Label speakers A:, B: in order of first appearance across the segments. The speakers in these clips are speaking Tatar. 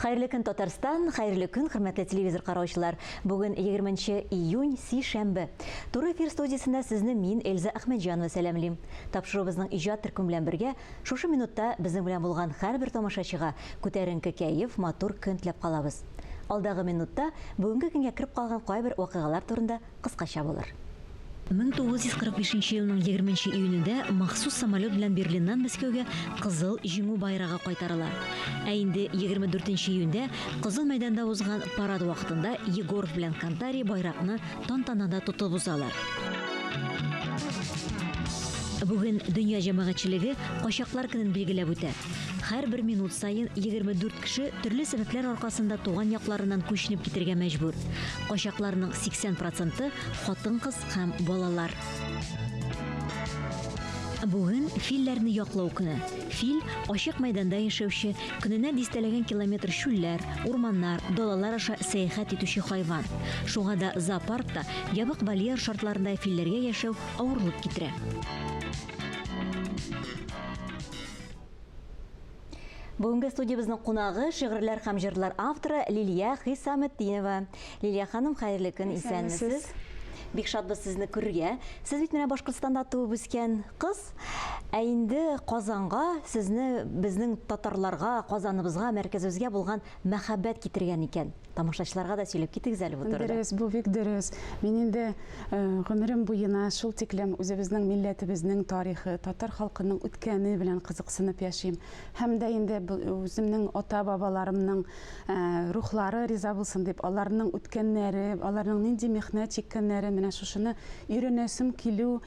A: Хәерле көн, Татарстан, хәерле көн, хөрмәтле телевизор караучылар. Бүген 20 июнь, сишәмбе. Туры эфир студиясендә сезне мин, Эльза Әхмәтҗанова сәламлим. Тапшыруыбызның иҗат төркеме белән бергә шушы минутта безнең белән булган һәрбер тамашачыга күтәренке кәеф, матур көн теләп калабыз. Алдагы минутта бүгенге көнгә кереп калган кайбер вакыйгалар турында кыскача булыр. 1945 нче елның 20 нче июнендә махсус самолет белән Берлиннан Мәскәүгә Кызыл Җиңү байрагы кайтарыла. Ә инде 24 нче июньдә Кызыл мәйданда узган парад вакытында Егоров белән Кантари байракны тантанада тотып узалар. Бүген дөнья җәмәгатьчелеге Качаклар көнен билгеләп үтә. Һәрбер минут саен 24 кеше төрле сәбәпләр аркасында туган якларыннан күченеп китергә мәҗбүр. Качакларның 80 проценты, хатын-кыз һәм балалар. Бүген филләрне яклау көне. Фил, ачык мәйданда яшәүче, көненә дистәләгән километр чүлләр, урманнар, далалар аша сәяхәт итүче хайван. Шуңа да зоопаркта ябык вольер шартларында филләргә яшәү авырлык китерә. Бүгенге студиябезнең кунагы, шигырьләр һәм җырлар авторы Лилия Хисаметдинова. Лилия ханым, хәерле көн, исәнмесез. Бик шатбыз сезне күрергә. Сез бит менә Башкортстанда туып үскән кыз. Ә инде Казанга сезне безнең татарларга, Казаныбызга, мәркәзебезгә булган мәхәббәт китергән икән. Тамашачыларга да сөйләп китегез әле бу турыда.
B: Дөрес, бу бик дөрес. Мин инде э, гомерем буена шул тиклем үзебезнең милләтебезнең тарихы, татар халкының үткәне белән кызыксынып яшим. Һәм дә инде үземнең ата-бабаларымның э, рухлары риза булсын дип, аларның үткәннәре, аларның нинди михнәт чиккәннәре, менә шушыны өйрәнәсем килү,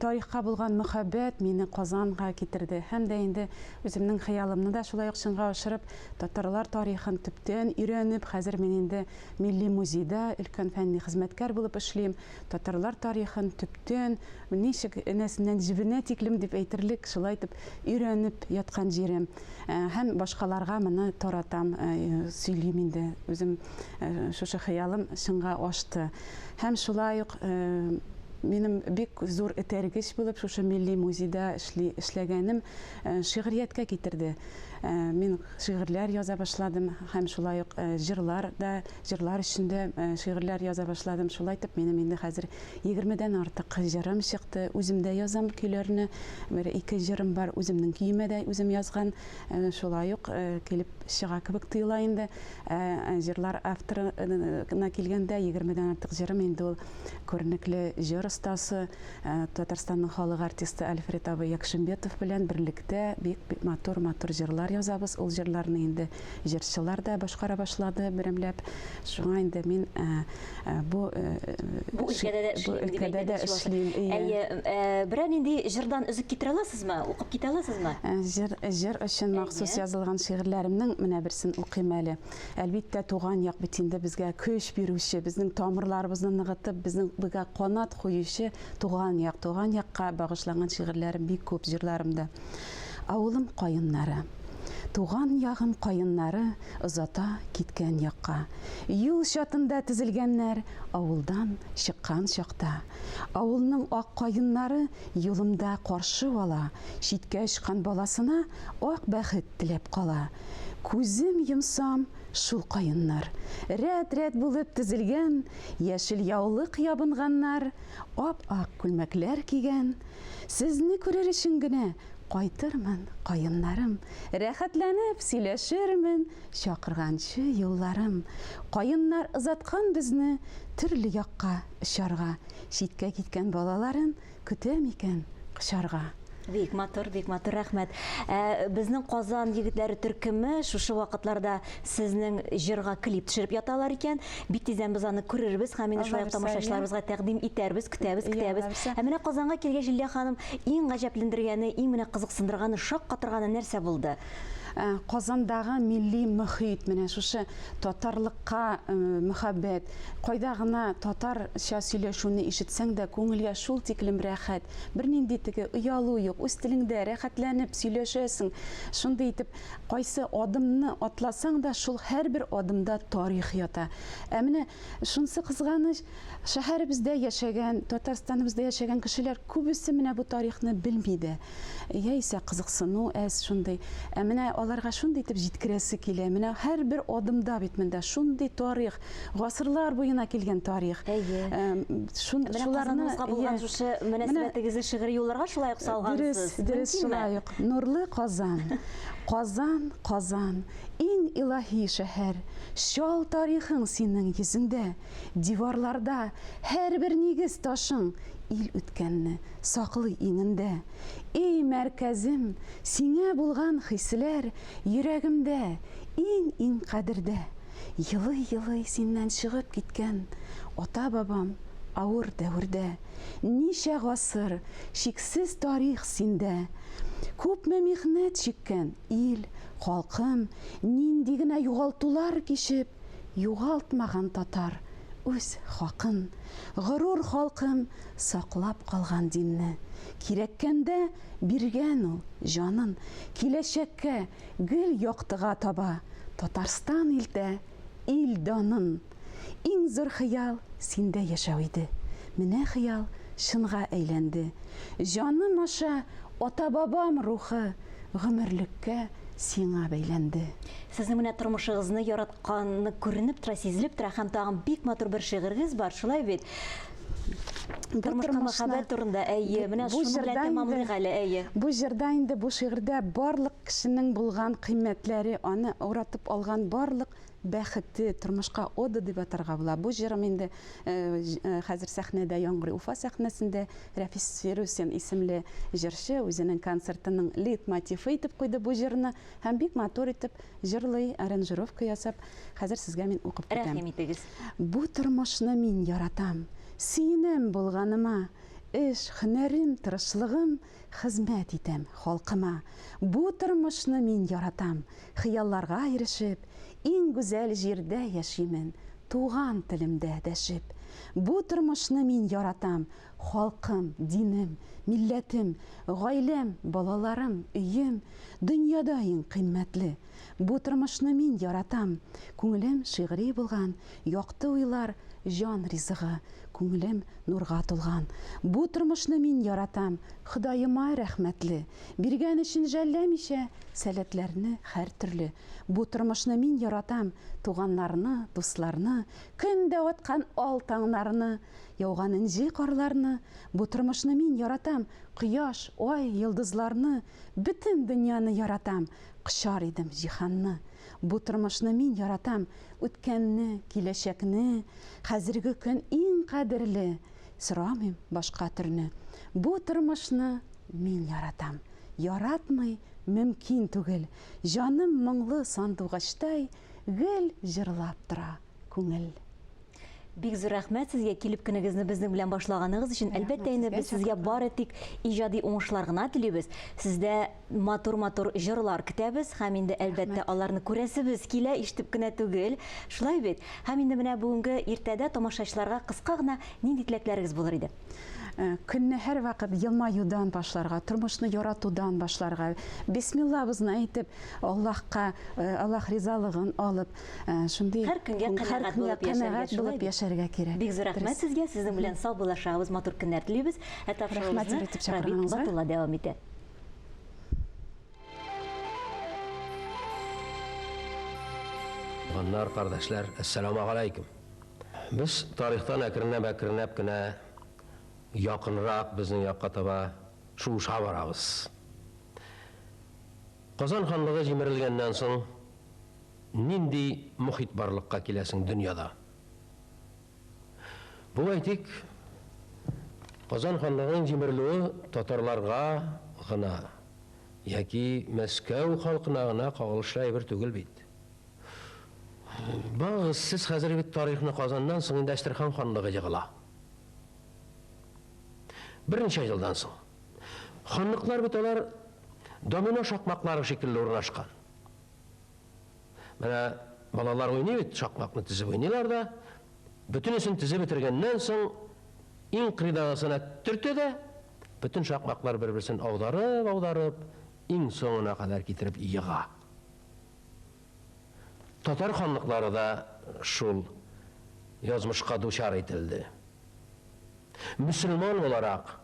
B: тарихка булган мөхәббәт мине Казанга китерде. Һәм дә инде үземнең хыялымны да шулай ук чынга ашырып, Татарлар тарихын төптән өйрәнеп, хәзер мин инде Милли музейда өлкән фәнни хезмәткәр булып эшлим. Татарлар тарихын төптән, ничек энәсеннән җебенә тиклем дип әйтерлек, шулай итеп өйрәнеп яткан җирем. Һәм башкаларга моны таратам, сөйлим инде. Үзем шушы хыялым чынга ашты. Һәм шулай ук минем бик зур этәргеч булып шушы Милли музейда эшли, эшләгәнем шигърияткә китерде. Мин шигырьләр яза башладым һәм шулай ук җырлар да, җырлар өчен дә шигырьләр яза башладым. Шулай итеп, минем инде хәзер егермедән артык җырым чыкты. Үзем дә язам көйләрне. Бер ике җырым бар, үземнең көемә дә үзем язган. Шулай ук килеп чыга кебек тоела инде. Ә җырлар авторына килгәндә, егермедән артык җырым инде ул күренекле җыр остасы, Татарстанның халык артисты Альфред абый Якшимбетов белән берлектә бик матур-матур җырлар язабыз. Ул җырларны инде җырчылар да башкара башлады берәмләп. Шуңа инде мин бу
A: бу өлкәдә дә эшлим. Әйе, берәр нинди җырдан өзек китерә аласызмы? Укып китә аласызмы?
B: Җыр, җыр өчен махсус язылган шигырьләремнең менә берсен укыйм әле. Әлбиттә, туган як бит инде безгә көч бирүче, безнең тамырларыбызны ныгытып, безнең безгә канат куючы туган як. Туган якка багышланган шигырьләрем бик күп, җырларым да. Авылым каеннары. Туган ягым каеннары озата киткән якка. Юл чатында тезелгәннәр авылдан чыккан чакта. Авылның ак каеннары юлымда каршы ала, читкә очкан баласына ак бәхет теләп кала. Күзем йомсам, шул каеннар. Рәт-рәт булып тезелгән, яшел яулык ябынганнар, ап-ак күлмәкләр кигән. Сезне күрер өчен генә кайтырмын, каеннарым. Рәхәтләнеп сөйләшермен, чакырганчы юлларым. Каеннар озаткан безне төрле якка очарга. Читкә киткән балаларын Көтә микән кочарга?
A: Бик матур, бик матур, рәхмәт. Ә, безнең Казан егетләре төркеме шушы вакытларда сезнең җырга клип төшереп яталар икән. Бик тиздән без аны күрербез һәм инде шулай ук тамашачыларыбызга тәкъдим итәрбез, көтәбез, көтәбез. Ә менә Казанга килгәч, Лилия ханым, иң гаҗәпләндергәне, иң менә кызыксындырганы, шаккатырганы нәрсә булды?
B: Ә, Казандагы милли мөхит, менә шушы татарлыкка э, мөхәббәт, кайда гына татарча сөйләшүне ишетсәң дә, күңелгә шул тиклем рәхәт. Бернинди теге оялу юк, үз телеңдә рәхәтләнеп сөйләшәсең. Шундый итеп, кайсы адымны атласаң да, шул һәрбер адымда тарих ята. Ә менә шунысы кызганыч, шәһәребездә яшәгән, Татарстаныбызда яшәгән кешеләр күбесе менә бу тарихны белми дә. Яисә кызыксыну әз шундый. Ә менә аларга шундый итеп җиткерәсе килә. Менә һәрбер адымда бит монда шундый тарих, гасырлар буена килгән тарих.
A: Әйе.
B: Шун,
A: Менә
B: шуларны
A: Казаныбызга булган шушы мөнәсәбәтегезне шигъри юлларга шулай ук салгансыз.
B: Дөрес, дөрес шулай ук. Нурлы Казан. Казан, Казан, иң илаһи шәһәр. Чал тарихың синең йөзеңдә, диварларда, һәрбер нигез ташың ил үткәнне саклый иңендә. Эй, мәркәзем, сиңа булган хисләр йөрәгемдә, иң-иң кадердә. Елый-елый синнән чыгып киткән ата-бабам авыр дәвердә. Ничә гасыр, чиксез тарих синдә. Күпме михнәт чиккән ил, халкым, нинди генә югалтулар кичеп, югалтмаган татар үз хакын. Горур халкым саклап калган динне. Кирәккәндә биргән ул җанын. Киләчәккә, гел яктыга таба Татарстан илтә ил данын. Иң зур хыял синдә яшәү иде. Менә хыял чынга әйләнде. Җаным аша ата-бабам рухы гомерлеккә сиңа бәйләнде.
A: Сезнең менә тормышыгызны яратканы күренеп тора, сизелеп тора һәм тагын бик матур бер шигырегез бар, шулай бит? Тормышка мәхәббәт турында, әйе, менә шуның белән тәмамлыйк әле, әйе.
B: Бу җырда инде, бу шигырьдә барлык кешенең булган кыйммәтләре, аны уратып алган барлык бәхете, тормышка ода дип атарга була. Бу җырым инде хәзер сәхнәдә яңгырый. Уфа сәхнәсендә Рәфис Фирусин исемле җырчы үзенең концертының лейтмотивы итеп куйды бу җырны һәм бик матур итеп җырлый, аранжировка ясап. Хәзер сезгә мин укып китәм.
A: Рәхим итегез.
B: Бу тормышны мин яратам, сөенәм булганыма. Эш, һөнәрем, тырышлыгым, хезмәт итәм халкыма. Бу тормышны мин яратам, хыялларга ирешеп, иң гүзәл җирдә яшимен, туган телемдә дәшеп. Бу тормышны мин яратам, халкым, динем, милләтем, гаиләм, балаларым, өем, дөньяда иң кыйммәтле. Бу тормышны мин яратам. Күңелем шигъри булган, якты уйлар, җан ризыгы, күңелем нурга тулган. Бу тормышны мин яратам, Ходаема рәхмәтле. Биргән өчен жәлләмичә сәләтләрне һәртөрле. Бу тормышны мин яратам, туганнарны, дусларны, көн дә аткан ал таңнарны, яуган энҗе карларны. Бу тормышны мин яратам, кояш, ай, йолдызларны, бөтен дөньяны яратам, кочар идем җиһанны. Бу тормышны мин яратам, үткәнне, киләчәкне, хәзерге көн иң кадерле, сорамыйм башка төрне. Бу тормышны мин яратам, яратмый мөмкин түгел, җаным моңлы сандугачтай гел җырлап тора күңел.
A: Бик зур рәхмәт сезгә килеп көнегезне безнең белән башлаганыгыз өчен. Әлбәттә инде без сезгә бары тик иҗади уңышлар гына телибез. Сездә матур-матур җырлар көтәбез һәм инде әлбәттә аларны күрәсебез килә, ишетеп кенә түгел. Шулай бит? Һәм инде менә бүгенге иртәдә тамашачыларга кыска гына нинди теләкләрегез булыр иде?
B: Көнне һәрвакыт елмаюдан башларга, тормышны яратудан башларга, бисмиллабызны әйтеп, Аллаһка, Аллаһ ризалыгын алып, шундый
A: һәр көнгә канәгать булып яшәргә,
B: булып яшәргә кирәк.
A: Бик зур рәхмәт сезгә, сезнең белән саубуллашабыз, матур көннәр телибез. Ә тапшыруыбызны Рабит Батулла дәвам итә.
C: Туганнар, кардәшләр, әссәламү галәйкүм. Без тарихтан әкренләп-әкренләп кенә якынрак безнең якка таба шуыша барабыз. Казан ханлыгы җимерелгәннән соң нинди мохит барлыкка килә соң дөньяда? Бу, әйтик, Казан ханлыгының җимерелүе татарларга гына яки Мәскәү халкына гына кагылышлы әйбер түгел бит. Багыгыз, сез хәзер бит тарихны Казаннан соң инде Әстерхан ханлыгы егыла. Берничә елдан соң. Ханлыклар бит алар домино шакмаклары шикелле урнашкан. Менә балалар уйный бит, шакмакны тезеп уйныйлар да, бөтенесен тезеп бетергәннән соң, иң кырыйдагысына төртә дә, бөтен шакмаклар бер-берсен аударып-аударып, иң соңына кадәр китереп ега. Татар ханлыклары да шул язмышка дучар ителде. Мөселман буларак,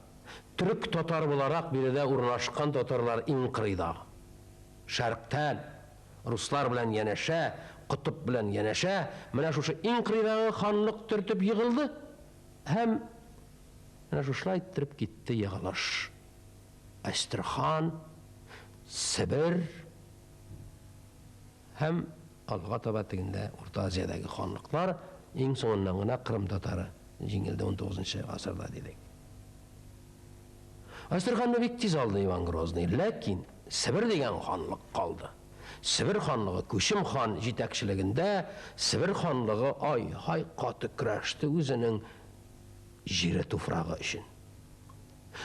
C: төрек-татар буларак биредә урнашкан татарлар иң кырыйда. Шәрыктән. Руслар белән янәшә, котып белән янәшә, менә шушы иң кырыйдагы ханлык төртеп егылды һәм менә шушылай иттереп китте егылыш. Әстерхан, Себер һәм алга таба тегендә Урта Азиядәге ханлыклар, иң соңыннан гына Кырым татары җиңелде 19 гасырда дидек. Әстерханны бик тиз алды Иван Грозный, ләкин Себер дигән ханлык калды. Себер ханлыгы Күчем хан җитәкчелегендә Себер ханлыгы ай-һай каты көрәште үзенең җире туфрагы өчен.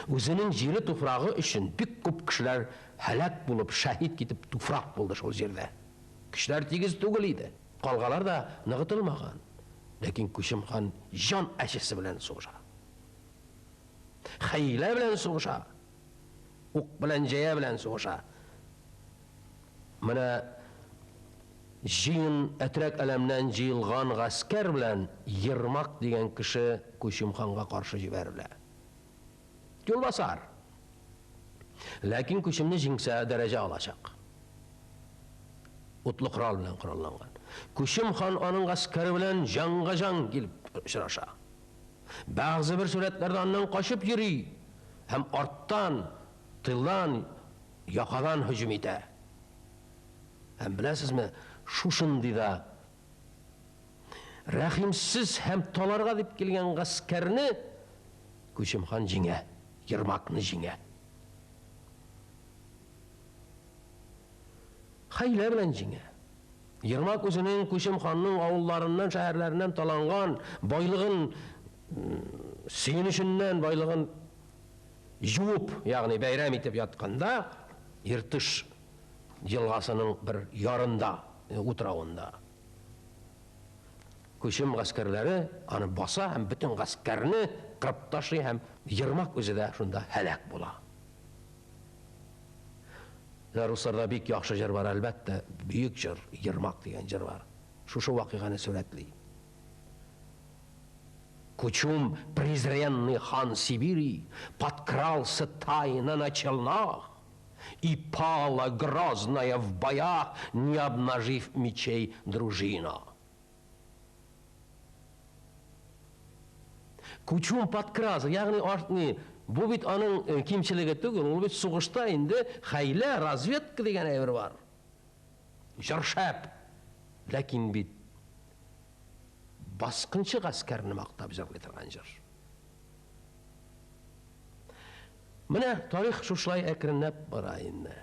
C: Үзенең җире туфрагы өчен бик күп кешеләр һәлак булып, шәһит китеп туфрак булды шул җирдә. Көчләр тигез түгел иде. Калгалар да ныгытылмаган. Ләкин Күчем хан җан әчесе белән сугыша. Хәйлә белән сугыша. Ук белән җәя белән сугыша. Менә җыен әтрәк әләмнән җыелган гаскәр белән Ермак дигән кеше Күчем ханга каршы җибәрелә. Юлбасар. Ләкин Күчемне җиңсә дәрәҗә алачак. Утлы корал белән коралланган. Күчем хан аның гаскәре белән җанга-җан килеп очраша. Бәгъзе бер сурәтләрдә аннан качып йөри һәм арттан, тылдан, якадан һөҗүм итә. Һәм беләсезме, шушындый да рәхимсез һәм таларга дип килгән гаскәрне Күчем хан җиңә, Ермакны җиңә. Хәйлә белән җиңә. Ермак үзенең Күчем ханның авылларыннан, шәһәрләреннән таланган байлыгын сөенеченнән байлыгын жуып, ягъни бәйрәм итеп ятканда, Иртыш елгасының бер ярында, утравында Күчем гаскәрләре аны баса һәм бөтен гаскәрне кырып ташлый һәм Ермак үзе дә шунда һәлак була. Менә русларда бик яхшы җыр бар, әлбәттә, бөек җыр, Ермак дигән җыр бар. Шушы вакыйганы сурәтли. Кучум, презренный хан Сибири, подкрался тайно на челнах, и пала грозная в боях, не обнажив мечей дружина. Кучум подкрался, ягъни артни, бу бит аның кимчелеге түгел, ул бит сугышта инде хәйлә, разведка дигән әйбер бар. Җыр шәп, ләкин бит баскынчы гаскәрне мактап җырлый торган җыр. Менә тарих шушылай әкренләп бара инде.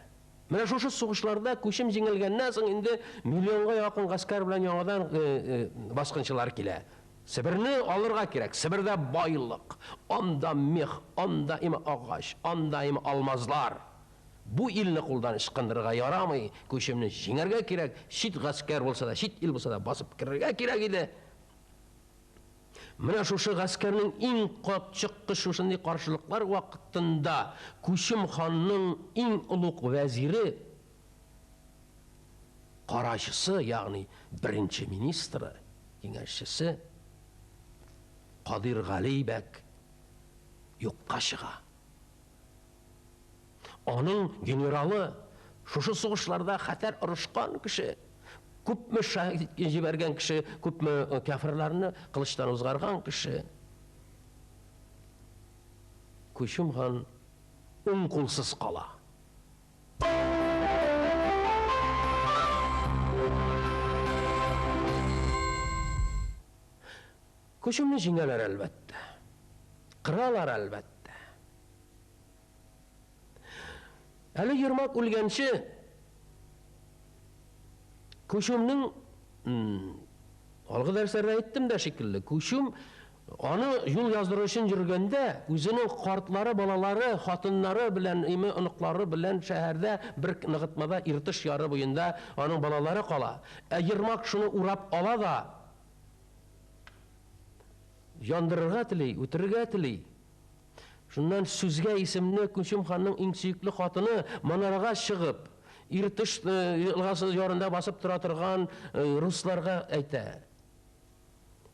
C: Менә шушы сугышларда Күчем җиңелгәннән соң инде миллионга якын гаскәр белән яңадан баскынчылар килә. Себерне алырга кирәк. Себердә байлык, анда мех, анда име агач, анда име алмазлар. Бу илне кулдан ычкындырырга ярамый, Күчемне җиңәргә кирәк, чит гаскәр булса да, чит ил булса да басып керергә кирәк иде. Менә шушы гаскәрнең иң котчыккыч шушындый каршылыклар вакытында Күчем ханның иң олуг вәзире, карачысы, ягъни беренче министры, киңәшчесе Кадыйр Гали бәк юкка чыга. Аның генералы, шушы сугышларда хәтәр орышкан кеше, күпме шәһит җибәргән кеше, күпме кяферларны кылычтан узгарган кеше. Күчем хан уң кулсыз кала. Күчемне җиңәләр, әлбәттә. Кыралар, әлбәттә. Әле Ермак үлгәнче Күчүмнең алгы дәресләрдә әйттем дә шикелле, Күчүм аны юл яздыру өчен йөргәндә үзенең картлары, балалары, хатыннары белән, име оныклары белән шәһәрдә бер ныгытмада Иртыш яры буенда аның балалары кала. Ә Ермак шуны урап ала да яндырырга тели, үтерергә тели. Шуннан Сүзгә исемле Күчем ханның иң сөекле хатыны манарага чыгып, Иртыш елгасы ярында басып тора торган русларга әйтә.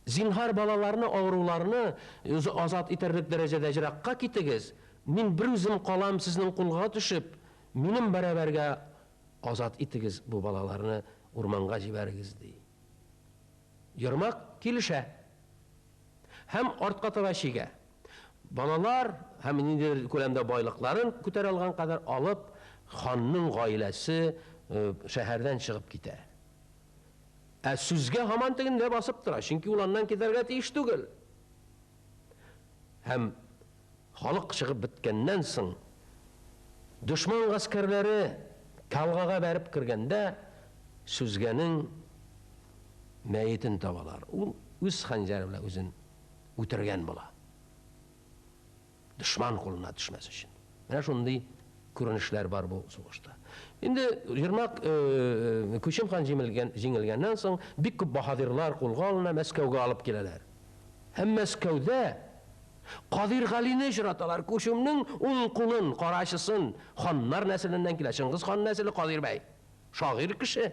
C: Зинһар балаларны, авыруларны азат итәрлек дәрәҗәдә җыракка китегез, мин берүзем калам сезнең кулга төшеп, минем бәрабәргә. Азат итегез бу балаларны, урманга җибәрегез, ди. Ермак килешә. Һәм артка таба чигә. Балалар һәм ниндидер күләмдә байлыкларын күтәрә алган кадәр алып, ханның гаиләсе шәһәрдән чыгып китә. Ә сүзгә һаман тегендә басып тора, чөнки ул аннан китәргә тиеш түгел. Һәм халык чыгып беткәннән соң, дошман гаскәрләре калгага бәреп кергәндә, сүзгәнең мәетен табалар. Ул үз хәнҗәре белән үзен үтергән була. Дошман кулына төшмәс өчен. Менә шундый күренешләр бар бу сугышта. Инде Ермак Күчем хан җиңелгән, җиңелгәннән соң бик күп баһадирлар кулга алына, Мәскәүгә алып киләләр. Һәм Мәскәүдә Кадир Галине очраталар, Күчемнең уң кулын, карачысын, ханнар нәселеннән килә, Чыңгыз хан нәселе Кадир бәй. Шагыйрь кеше.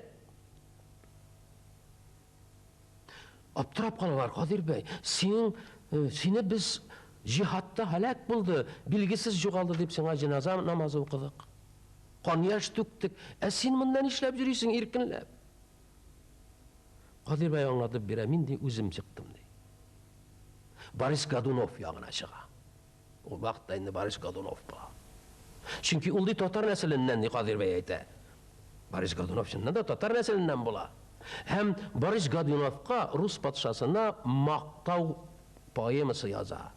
C: Аптырап калалар, Кадир бәй, синең, сине без җиһадта һәлак булды, билгесез югалды дип сиңа җеназа намазы укыдык. Кан-яшь түктек, ә син монда нишләп йөрисең иркенләп? Кадир бәй аңлатып бирә, мин ди үзем чыктым ди. Борис Годунов ягына чыга. Ул вакытта инде Борис Годунов була. Чөнки ул ди татар нәселеннән, ди Кадир бәй әйтә. Борис Годунов чыннан да татар нәселеннән була. Һәм Борис Годуновка рус патшасына мактау поэмасы яза.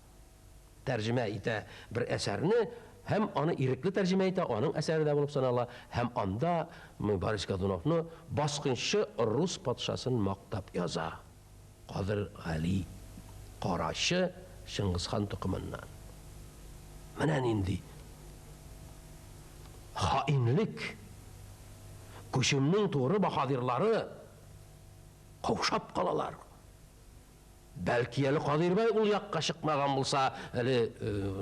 C: Тәрҗемә итә бер әсәрне һәм аны ирекле тәрҗемә итә, аның әсәре дә булып санала һәм анда Борис Годуновны баскынчы рус патшасын мактап яза. Кадыр Гали, карачы Чыңгызхан токымыннан. Менә нинди хаинлек! Күчемнең туры баһадирлары каушап калалар. Бәлки әле Кадыйрбай ул якка чыкмаган булса, әле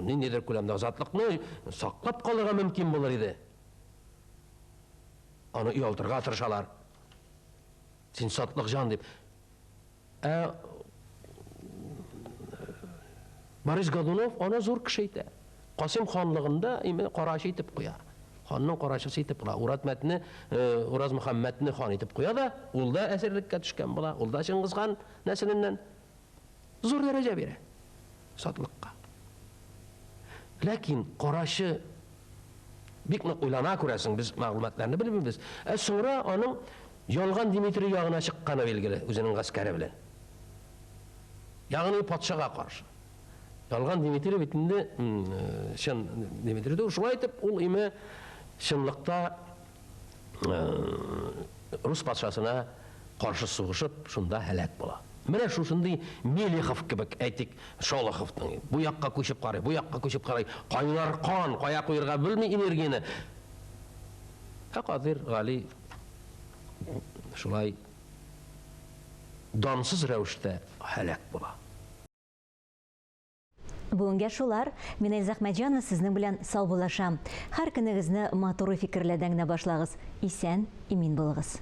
C: ниндидер күләмдә азатлыкны саклап калырга мөмкин булыр иде. Аны оялтырга тырышалар. Син сатлык җан дип. Ә Борис Годунов аны зур кеше итә. Касыйм ханлыгында именно карачы итеп куя. Ханның карачысы итеп куя. Уратмәтне, Ураз Мөхәммәтне хан итеп куя да, ул да әсирлеккә төшкән була, ул да Чыңгыз хан нәселеннән. Зур дәрәҗә бирә сатлыкка. Ләкин карачы бик нык уйлана, күрәсең, без мәгълүматларны белмибез. Ә соңра аның ялган Дмитрий ягына чыкканы билгеле, үзенең гаскәре белән. Ягъни патшага каршы. Ялган Дмитрий бит инде чын Дмитрий түгел. Шулай итеп, ул име чынлыкта рус патшасына каршы сугышып, шунда һәлак була. Менә шушындый Мелехов кебек, әйтик, Шолоховның бу якка күчеп карый, бу якка күчеп карый, кайнар кан, кая куерга белми энергияне. Ә Кадыйр Гали шулай дансыз рәвештә һәлак була.
A: Бүгенгә шулар. Мин Эльза Әхмәтҗанова сезнең белән саубуллашам. Һәр көнегезне матур уй-фикерләрдән генә башлагыз. Исән, имин булыгыз.